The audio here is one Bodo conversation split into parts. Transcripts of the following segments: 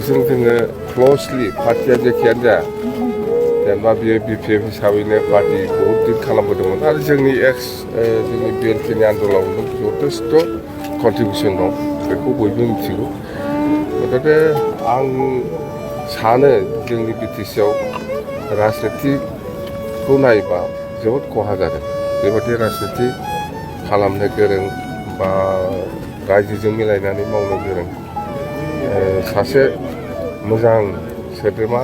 जोङो क्ल'सलि पार्टिया जेखियानो जा जेनेबा बियो BPF हिसाबैनो पार्टि बहुद दिन खालामबोदोंमोन आरो जोंनि जोंनि BNPनि आन्दोलनावबो जथेस्थ' कन्ट्रिबिउसन दं बेखौ बयबो मिथिगौ। गथिखे आं सानो जोंनि BTCआव राजनितिखौ नायोबा जोबोद खहा जादों। बेबादि राजनिति खालामनो गोरों बा रायजोजों मिलायनानै मावनो गोरों सासे मोजां सोद्रोमा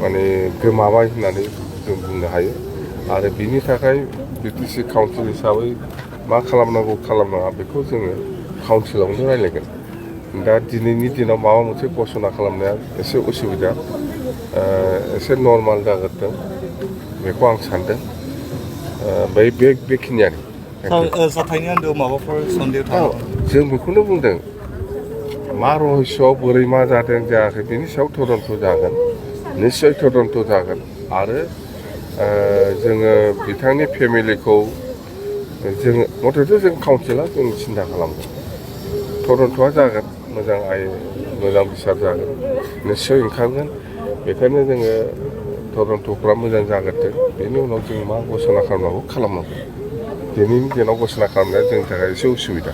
माने गोमाबाय होननानै जों बुंनो हायो आरो बिनि थाखाय BTC काउन्सिल हिसाबै मा खालामनांगौ खालामनाङा बेखौ जोङो काउन्सिलावनो रायलायगोन। दा दिनैनि दिनाव माबा मोनसे घोषणा खालामनाया एसे उसुबिदा एसे नर्माल जागोरदों बेखौ आं सानदों। बेखिनियानो जाथायनि आन्दोआव माबाफोर सन्देह दं? जों बेखौनो बुंदों मा रहस्यआव बोरै मा जादों जायाखै बेनि सायाव तदन्त जागोन, निस्सय तदन्त जागोन आरो जोङो बिथांनि फेमिलिखौ जोङो मथथे जों काउन्सिला जों सिन्था खालामगोन। तदन्तआ जागोन, मोजां बिसार जागोन, निस्सय ओंखारगोन। बेखायनो जोङो तदन्तफ्रा मोजां जाग्रोथों बेनि उनाव जों मा घोषणा खालामनांगौ खालामनांगौ। दिनैनि दिनाव घोषणा खालामनाया जोंनि थाखाय एसे उसुबिदा।